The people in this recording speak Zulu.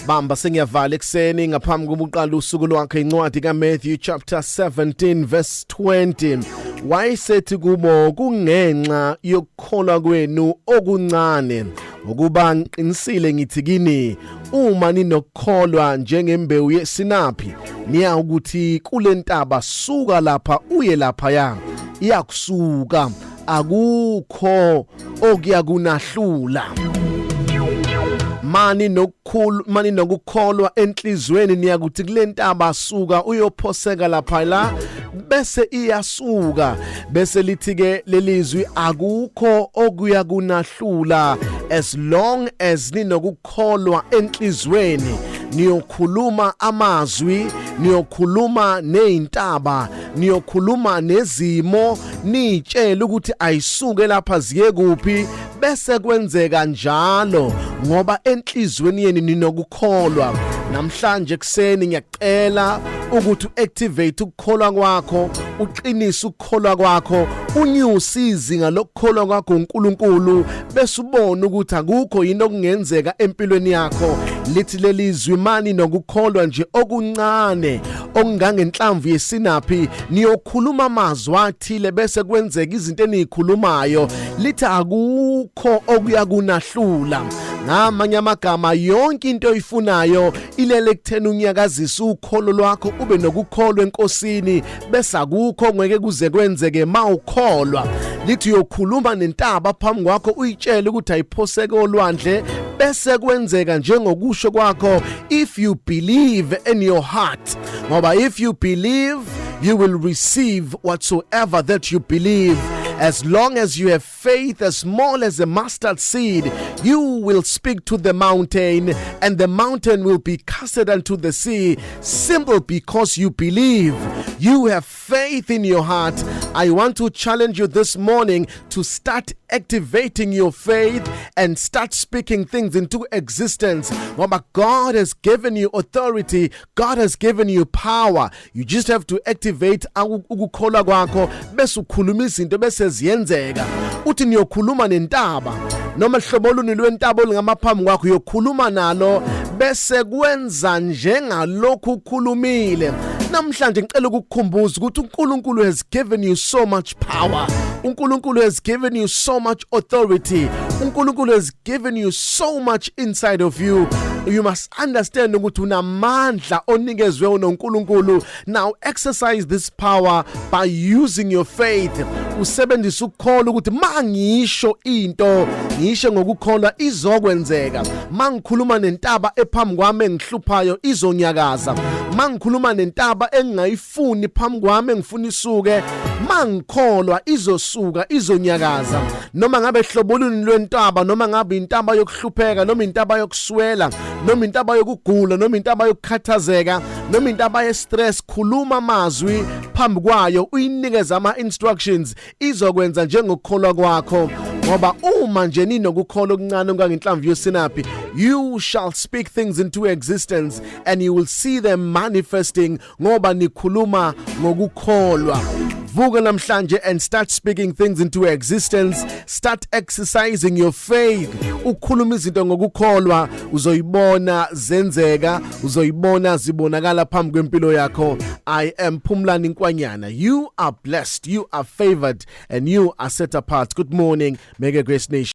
Bamba, sengiyavala ekuseni ngaphambi kokuqala usuku lwakhe. Incwadi kaMatthew chapter 17 verse 20, wayesethi kubo, "Kungenxa yokukholwa kwenu okuncane. Ngokuba ngiqinisile ngithi kini, uma ninokukholwa njengembewu yesinaphi, niya ukuthi kule ntaba, 'Suka lapha uye laphaya,' iyakusuka. Akukho okuya kunahlula." Mani nokukhulu, mani nokukholwa enhlizweni, niyakuthi kule ntaba, "Suka uyophoseka lapha la," bese iyasuka. Bese lithi ke lelizwi, akukho okuya kunahlula as long as ninokukholwa enhlizweni. Niyokhuluma amazwi, niyokhuluma nezintaba, niyokhuluma nezimo, nitshela ukuthi ayisuke lapha ziye kuphi, bese kwenzeka njalo, ngoba enhlizweni yenu ninokukholwa. Namhlanje kuseni ngiyacela ukuthi uactivate ukukholwa kwakho, uqinise ukukholwa kwakho, unyuse izinga lokukholwa kwakho uNkulunkulu, bese ubona ukuthi akukho yini okungenzeka empilweni yakho. Lithi lelizwi, mani nokukholwa nje okuncane okungangenhlamvu yesinaphi, niyokhuluma amazwi athile, bese kwenzeka izinto enizikhulumayo. Lithi akukho okuya kunahlula. Ngamanye amagama, yonke into oyifunayo ilele kuthena unyakazisa ukholo lwakho, ube nokukholwa eNkosini, bese akukho ngeke kuze kwenzeke mawukholwa. Lithi uyokhuluma nentaba phambi kwakho, uyitshele ukuthi ayiphoseke olwandle, bese kwenzeka njengokusho kwakho, if you believe in your heart. Ngoba if you believe, you will receive whatsoever that you believe. As long as you have faith as small as a mustard seed, you will speak to the mountain, and the mountain will be casted unto the sea, simple because you believe. You have faith in your heart. I want to challenge you this morning to start activating your faith and start speaking things into existence. Ngoba God has given you authority, God has given you power. You just have to activate ukukholwa kwakho, bese ukhuluma izinto, bese ziyenzeka. Uthi niyokhuluma nentaba, noma hlobo oluni lwentaba olungamaphambi kwakho, uyokhuluma nalo, bese kwenza njengalokhu ukhulumile. Namhlanje ngicela ukukukhumbuza ukuthi uNkulunkulu has given you so much power, uNkulunkulu has given you so much authority, uNkulunkulu has given you so much inside of you. You must understand ukuthi unamandla onikezwe unoNkulunkulu. Now exercise this power by using your faith. Usebenzisa ukukholwa ukuthi mangisho into, ngisho ngokukholwa, izokwenzeka. Mangikhuluma nentaba ephambi kwami engihluphayo, izonyakaza. Mangikhuluma nentaba engingayifuni phambi kwami, engifuna isuke, mangikholwa izosuka, izonyakaza. Noma ngabe hloboluni lwentaba, noma ngabe intaba yokuhlupheka, noma intaba yokuswela, noma intaba yokugula, noma intaba yokukhathazeka, noma intaba ye-stress, khuluma amazwi phambi kwayo, uyinikeze ama-instructions, izokwenza njengokukholwa kwakho. Ngoba uma nje ninokukholwa okuncane okungangenhlamvu yosinaphi, you shall speak things into existence and you will see them manifesting, ngoba nikhuluma ngokukholwa. Vuka namhlanje and start speaking things into existence. Start exercising your faith, ukhuluma izinto ngokukholwa, uzoyibona zenzeka, uzoyibona zibonakala phambi kwempilo yakho. I am Phumlani Nkwanyana. You are blessed, you are favored and you are set apart. Good morning, Mega Grace Nation.